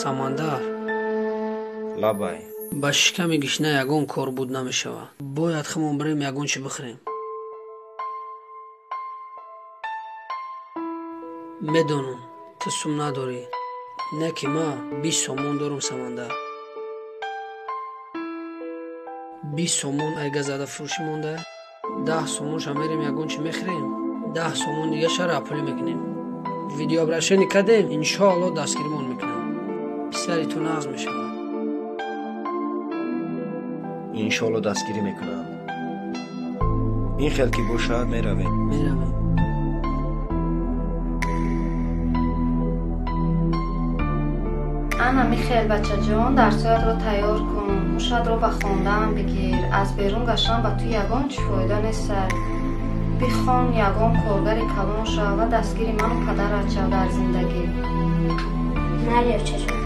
Самандар. Лабай. Ба шиками гишна ягон кор буд намешавад. Бояд химон бирем ягон чӣ бихӯрем. Медонам, ту сум надорӣ. Не ки ман 20 сомон дорам, Самандар. 20 сомон ай газада фурӯшӣ монда. 10 сомонша мерем ягон чӣ мехӯрем. 10 сомон дигаша пулӣ мекунем. Видеообращение кардем, иншоалло дастгиримон мекунам. Писари ту нағз мешавад. Иншоалло дастгирӣ мекунам. Ин хел ки бошад, меравем. Меравем. Ана Михел, бачаҷон, дарсҳоятро тайёр кун, ҳушатро ба хондан бигир. Аз берун гаштан ба ту ягон чӣ фоида нест. Бихон, ягон коргари калон шав ва дастгири ману падарат шав дар зиндагӣ. Майли, очаҷон.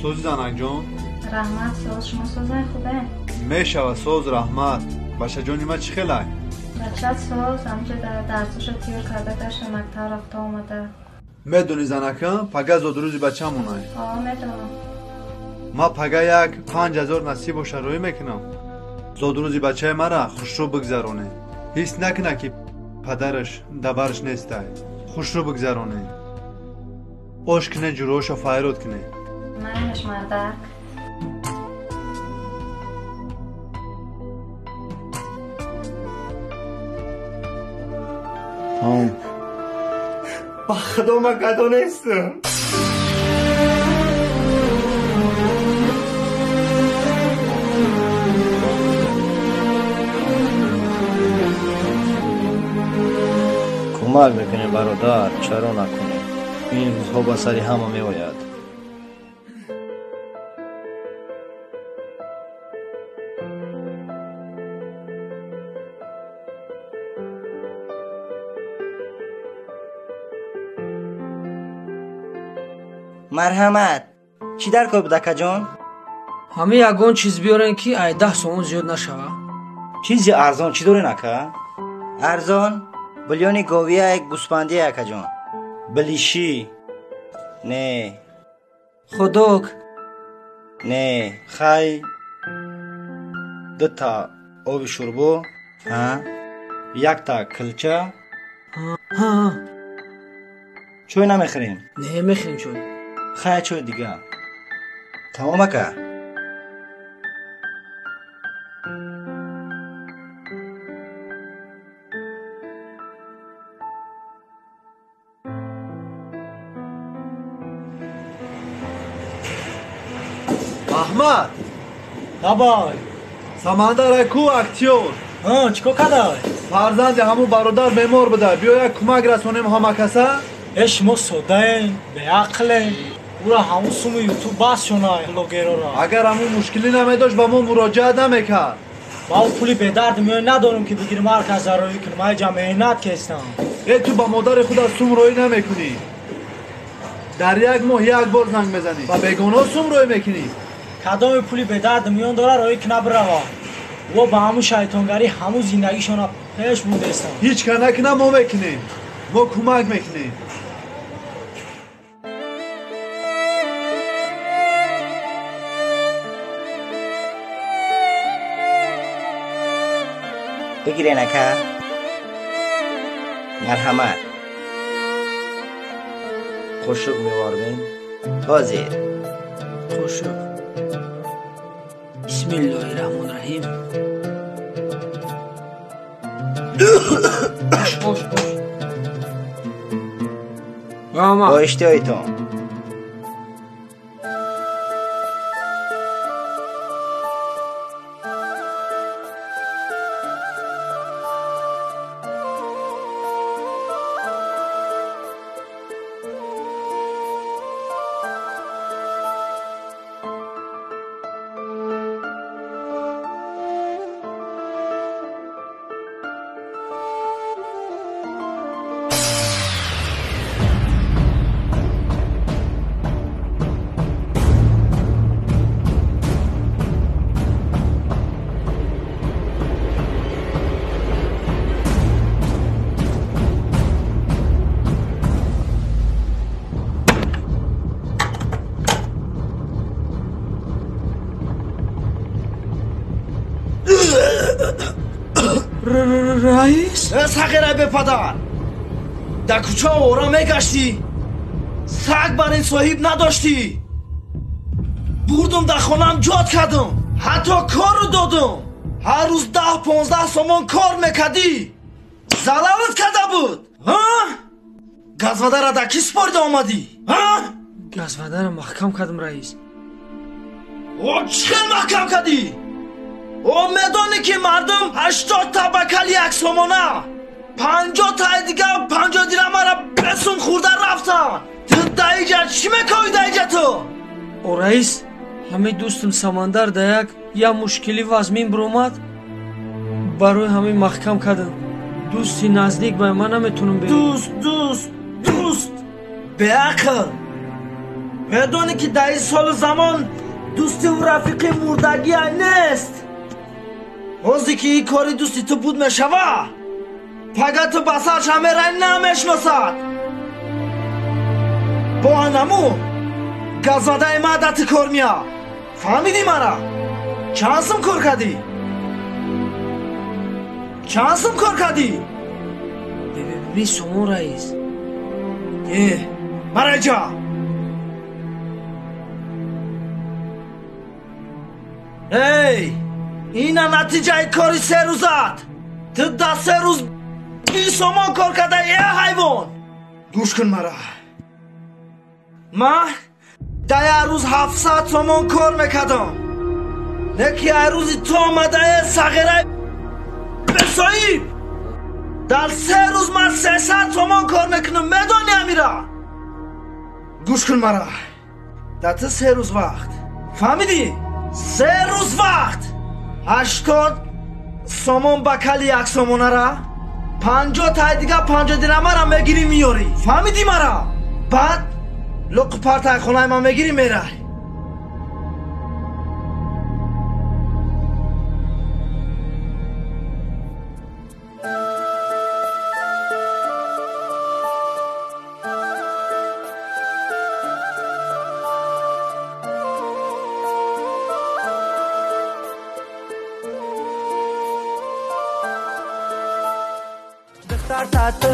Сози занакҷон? Раҳмат, соз. Шумо созай, хубе? Мешава, соз, раҳмат. Бачаҷони ман чӣ хелай? Бачат соз, ҳамҷа дарсоша тиёр карда гашта, мактаб рафта омада. Медони, занакам, пага зодрӯзи бачамонай. Ҳо, медонам. Ман пага як 5000 насиб боша рӯй мекунам. Зодрӯзи бачаи мара хушрӯ бигзароне. Ҳис накуна ки падараш дабараш нестай. Хушрӯ бигзароне. Ош куне, ҷуроша файрод куне. Майлаш, мардак. Тамом. Ба худо, ман гадо нестам. Кӯмак мекунем, бародар, чаро накунем? Ин рӯзҳо ба сари ҳама меояд. Марҳамат, чӣ дар кор буд, акаҷон? Ҳама ягон чиз биёрен ки ай 10 сомон зиёд нашава. Чизи арзон чӣ дорен, ака? Арзон? Билёни говия, гӯспандия, акаҷон. Билишӣ? Не. Худок? Не. Хай, дута оби шӯрбо, якта килча. Чой намехӯрем? Не, мехӯрем чой. Хай, чой дига. Тамом, ака. Аҳмад. Давай. Самандар ку актёр. Чӣ кор кадай? Фарзанди ҳамун бародар бемор буда. Биё як кӯмак расонем ҳама каса. Э, шумо содаен, беақлен. Ура ҳамун суми ютуб бас шонай блогерора. Агар ҳамун мушкилӣ намедошт, ба мо муроҷиат намекард. Ба ӯ пули бедард меояд, надорам ки бигирам, ҳар кас зароӣ кунам, айҷа меҳнат кестам. Э, ту ба модари худ аз сум роӣ намекунӣ. Дар як моҳ як бор занг мезанӣ. Ба бегоно сум роӣ мекунӣ. Кадоми пули бедард миён дора, роӣ кина бирава. Во ба ҳамун шайтонгарӣ ҳамун зиндагишона пеш бурдестам. Ҳеҷ кар накуна, мо мекунем. Мо кӯмак мекунем. Бигирен, ака. Марҳамат. Қошуқ меовардем? Ҳозир. Қошуқ. Бисмиллоҳи раҳмони раҳим. Ош, ош. Бо иштиҳоитон. Раис? Сағирай бепадар! Дар кӯча овора мегаштӣ! Саг бар ин соҳиб надоштӣ! Бурдум дар хонаам ҷод кардум! Ҳатто кору додум! Ҳар рӯз 10-15 сомон кор мекардӣ! Залалат карда буд! Ҳа? Газвадара дар кӣ супорида омадӣ? Ҳа? Газвадара маҳкам кардам, раис. О, чӣ хел маҳкам кардӣ? О, медонӣ ки мардум 80 та бакали як сомона, 50 таи дига 50 дирамара бесум хӯрда рафтанд. Ту даиҷа чӣ мекоӣ даиҷа ту? О, раис, ҳамин дӯстам Самандар да як мушкили вазмин биромад, барои ҳамин маҳкам кардам. Дӯсти наздик ба ман наметунам бе. Дӯст, дӯст, дӯст! Беақл! Медонӣ ки дар ин солу замон дӯстиву рафиқи мурдагия нест. Ҳозе ки ин кори дӯсти ту буд мешава, пага ту ба сарша мерай намешиносад. Бо анаму газвадаи ма да ту кор мея. Фаҳмидӣ мара? Чанд сум кор кардӣ? Чанд сум кор кардӣ? 20 сомон, раис. Э, мара иҷа! Эй! Ина натиҷаи кори се рӯзат! Ту дар се рӯз 20 сомон кор кардаи, э ҳайвон! Гӯш кун мара. Ман дар як рӯз 700 сомон кор мекардам. Не ки як рӯзи ту омадае сағираи бесоҳиб! Дар се рӯз ман 300 сомон кор мекунам, медонӣ амира? Гӯш кун мара. Дар ту се рӯз вақт. Фаҳмидӣ? Се рӯз вақт! 80 сомон бакали як сомонара, 50 таи дига 50 дирамара мегирӣ меёрӣ. Фаҳмидӣ мара? Баъд луқу партаи хонаи ман мегирӣ мерай.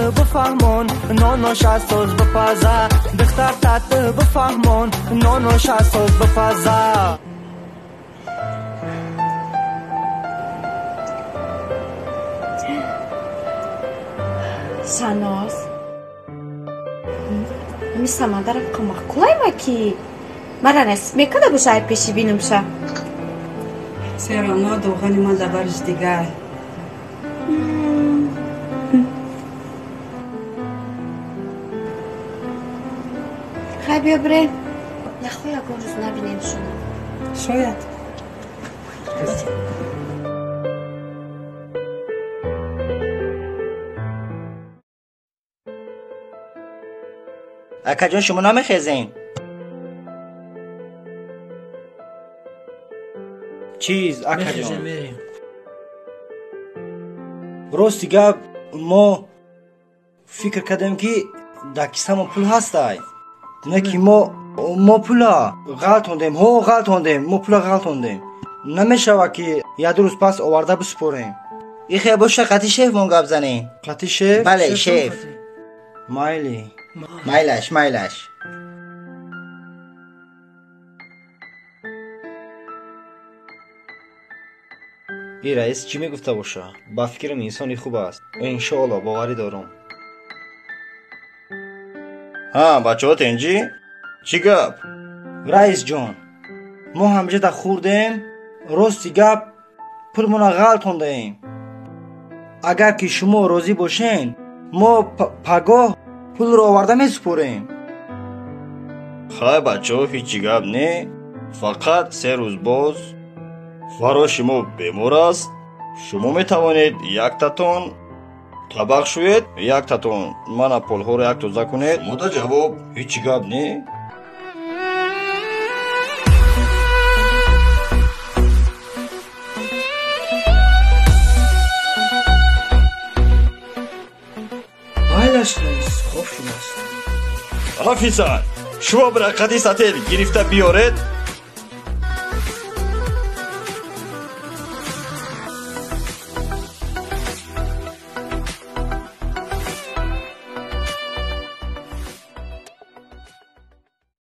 بفهمون نونوش اساس بپزا دختر تات بفهمون نونوش اساس بپزا. Саноз, ами Самандарам қамаққулайма ки мара насиб мекарда боша ай пеши бинумша. Серано доғани ман дабариш дигар. Хай биё бирем. Нахоҳ ягон рӯз набинем шуно. Шояд. Акаҷон, шумо намехезен? Чиз, акаҷон. Рости гап, мо фикр кардем ки дар кисамо пул ҳастай. Не ки мо пула ғалтондем, ҳо ғалтондем, мо пула ғалтондем. Намешава ки як ду рӯз пас оварда бисупорем. Ихе боша қати шефмон гап занем. Қати шеф? Бале, шеф. Майли. Майлаш, майлаш. Ин раис чӣ мегуфта боша? Ба фикрам, инсони хуб аст. Иншоалло, боварӣ дорам. Ҳа, бачаҳо, тенҷӣ? Чӣ гап? Раисҷон, мо ҳамҷада хӯрдем, рости гап, пулмона ғалтондаем. Агар ки шумо розӣ бошен, мо пагоҳ пулро оварда месупорем. Хай, бачаҳо, ҳечи гап не, фақат 3 рӯз боз фароши мо бемор аст. Шумо метавонед яктатон табақ шӯед, яктатон мана полҳоро як тоза кунед. Шумода ҷавоб, ҳечи гап не. Айлаш, раис хоб шудааст. Офисар, шумо бираққати сател гирифта биёред.